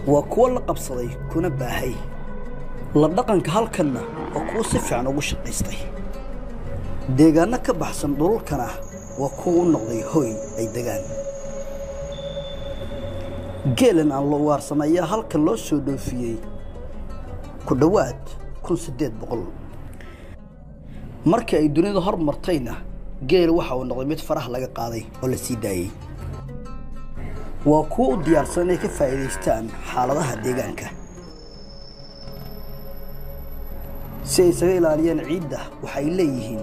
Waa kuwo la qabsaday kuna baahay la dhaqanka halkanna, waa kuwo si fiican ugu shaqaystay. Deegaanno ka baxsan dhulalkana waa kuwa u noqday hoy ay degaan. Geelan aan la ugaarsan ayaa halkan loo soo dhoofiyey ku dhowaad 1800. Markii ay dunidu hormartayna, geelu waxa uu noqday mid faraha laga qaaday oo la sii daayey. Waa kuwo u diyaarsan inay ka faa'iidaystaan xaaladaha deegaanka. Si ay isaga ilaaliyaan ciidda, waxay leeyihiin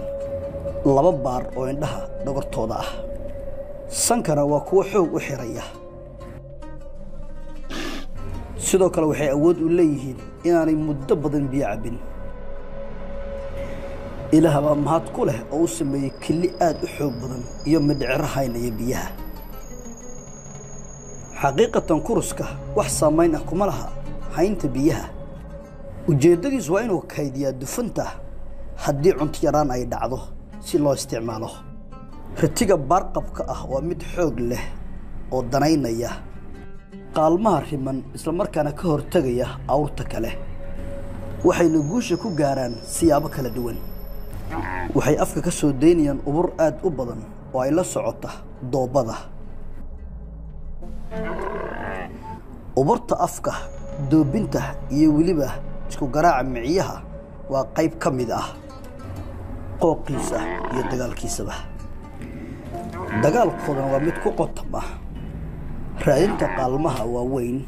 2 baar oo indhaha dhogortooda ah. Sankana waa kuwo xoog u xiraya. Sidoo kale waxay awood u leeyihiin inaanay muddo badan biyo cabbin. Ilaah baa mahad ku leh oo u sameeyey kili aad u xoog badan iyo mindhiciro haynaya biyaha. Xaqiiqatan kuruska wax saamayn ah kuma laha haynta biyaha. Ujeeddadiisu waa inuu kaydiyaa dufunta haddii cunto yaraan ay dhacdo si loo isticmaalo. Ritiga baarqabka ah waa mid xoog leh oo danaynaya qaalmaha riman, isla markaana ka hortegaya awrta kale. Waxayna guusha ku gaaraan siyaabo kala duwan. Waxay afka ka soo daynayaan ubur aad u badan oo ay la socota doobada. Uburta afka, doobinta iyo weliba isku garaaca miciyaha waa qayb ka mid ah qooqiisa iyo dagaalkiisaba. Dagaalkoodana waa mid ku qotam ah raadinta qaalmaha waaweyn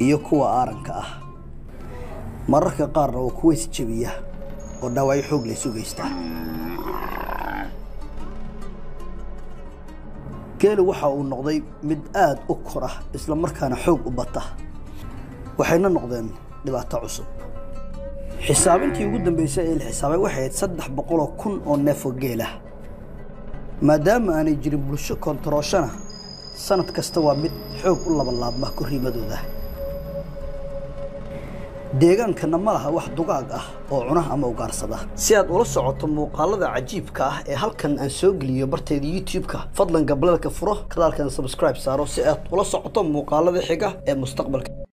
iyo kuwa aaranka ah. Mararka qaarna waa kuwa isjabiya oo dhaawacyo xoog leh isu geysta. Geelu waxa uu noqday mid aad u kora, isla markaana xoog u bata. Waxayna noqdeen dhibaato cusub. Xisaabintii ugu dambeysay ee la xisaabay waxay ahayd 300,000 oo neef oo geel ah. Maadaama aanay jirin bulsho koontarooshana, sanad kasta waa mid xoog u labalaabma korriimadooda. Deegaankana ma laha wax dugaag ah oo cuna ama ugaarsada. Si aad ula socoto muuqaalada cajiibka ah ee halkan aan soo geliyo bartayda YouTube-ka, fadlan gablalka furo, kanaalkan subscribe saaro si aad ula socoto muuqaalada xiga ee mustaqbalka.